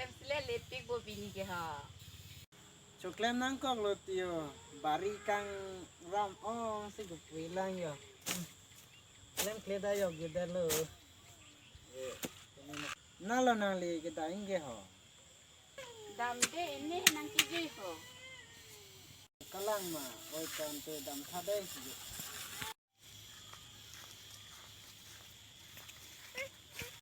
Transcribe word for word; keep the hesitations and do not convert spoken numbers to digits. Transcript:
Em sile lepik bo pini ke ha. Choklem nangkoklo tio, bari kang ram ong si gupui lang yo. Klem kle da yo gida lo. Nalo nangli kedam ingge ho. Damde ini nang kiji ho. Kalang ma, oi tante dam tha dei.